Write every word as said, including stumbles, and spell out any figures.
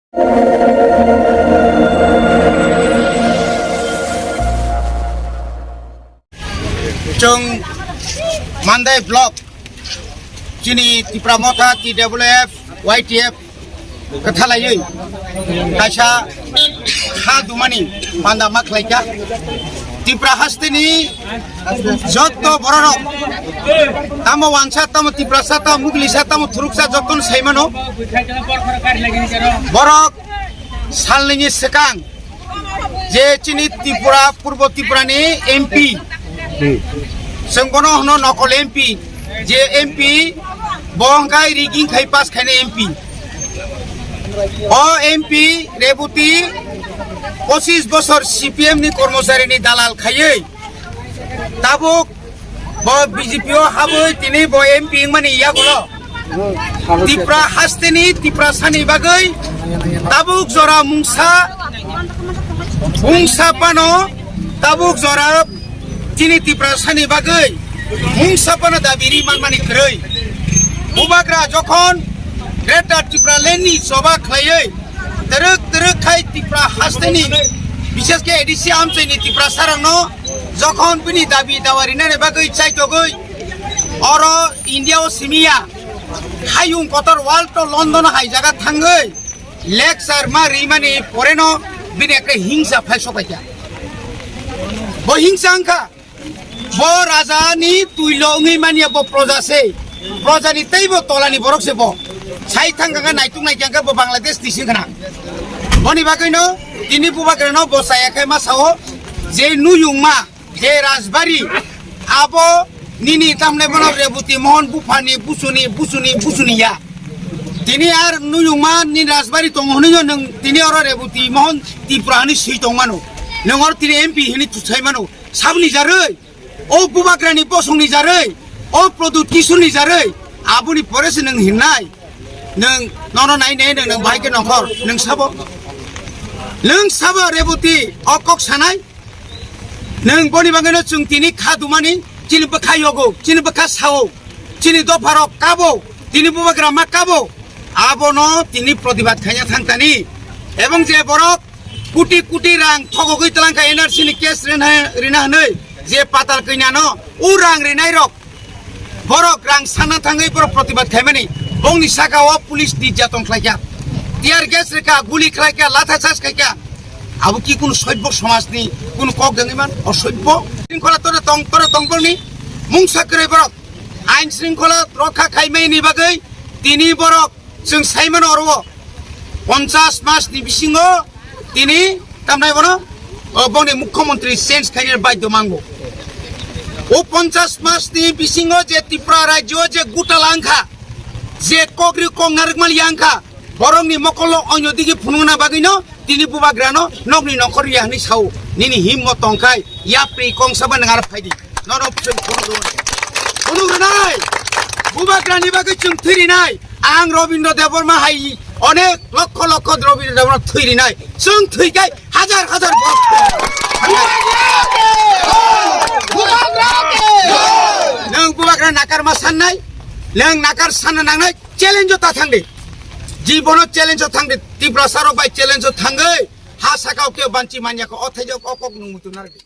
Chwng Mandai block chini Tipra Motha, T W F, Y T F kwthalaiwi kaisa kha dumani panda ma khlaikha. Tipra hasteni jotto bororok, tamo wansa, tamo Tiprasa, tamo Muglisa, tamo Thuruksa, jottono saimano. Borok salnini swkang je chini Tripura, Purbo Tripurani M P, chwng bono hwno nokol M P, je M P bo hwnkhe rigging khai pass khainai M P. O M P Reboti pochis bosor C P M ni kormocharini dalal khaiwi tabuk bo B J P o habwi tini bo M P wngmani yagulo Tipra hasteni Tiprasani bagwi tabuk jora mungsa, mungsa pano tabuk jora chini Tiprasani bagwi mungsa pano dabi ri manmani kwrwi. Bubagra jokhon Greater Tipraland ni choba khlaiwi twrwk twrwk khai Tipra hasteni, bishesh khe A D C amchaini Tiprasarokno jokhon bini dabi dawa rinani bagwi chaitogwi oro India o simiya, hayung kotor world to London hai jaga thangwi lecture ma rimani poreno bini ekta hingsa phai sokaikha. Bo hingsa wngkha, bo raja ni twilo wngwi manya, bo proja se, proja ni teibo tola ni borok se bo. Sai thang kha naituk nai kha bo Bangladesh ni sing khna. Boni bagwi no tini Bubagra no bo chaya khai ma sao je nuyung ma je Rajbari abo nini tamne bono Reboti Mohon buphani busuni busuni busuni ya. Tini ar nuyung ma ni Rajbari tongo hwnwi no nwng tini oro Reboti Mohon Tripura hwnwi swi tong mano. Nwng oro tini M P hwnwi thusai mano. Saboni jarwi, o Bubagrani bosongni jarwi, o Pradyut Kishorni jarwi, aboni pore se nwng hinnai. Nwng nono nai nai nwng, nwng bahai khe nongkhor, nwng sabo. Nwng sabo Reboti o kok sanai. Nwng boni bagwino chwng tini kha dumani, chini bwkha yogo, chini bwkha sao, chini dopharok kabo, tini Bubagra ma kabo. Abono tini pratibad khaina thangtani. Ebong je borok kuti kuti rang thogogwi twlangkha N R C ni case rina, rina hwnwi je patal kainyano o rang rinairok borok rang sanna thangwi borok pratibad khaimani bongni saka o police nirjatong khlaikha, tear gas rikha, guli khlaikha, latha charge khaikha. Abo ki kunu soibbo somajni kunu kok dengwi man? Osoibbo. Shringkhola tore tong, tore tongbolni mungsa kwrwi borok ain shringkhola rokha khaimani bagwi tini borok chwng saimano oro ponchas mas ni bisingo tini tamnai bono, o, boni mukhyamantri change khaina baidhyo mango. O ponchas mas ni bisingo je Tripura rajyo je guta langkha, je kokri kok narwkmani yangkha, borokni mokolno onyo digi phunukna bagwino tini Bubagrano nokni nongkhor ya hwnwi sao. Nini himmo tongkhai yapri kongsaba nang aro phaidi. Nono chwng phunuk rwnai. Phunuk rwnai. Bubagrani bagwi chwng thwi rinai. Ang Robindra Debbarma hai onek lokho lokho Robindra Debbarma thwi rinai. Chwng thwi khai hajar hajar borok. Nwng Bubagra nakarma sannai. Nwng nakar sanna nangnai. Challenge o ta thangdi. Jibono challenge o thangdi. Tiprasa rok bai challenge o thangwi. Ha sakao khe banchi manya kho. O thaijak o kok nwng muchung narwkdi.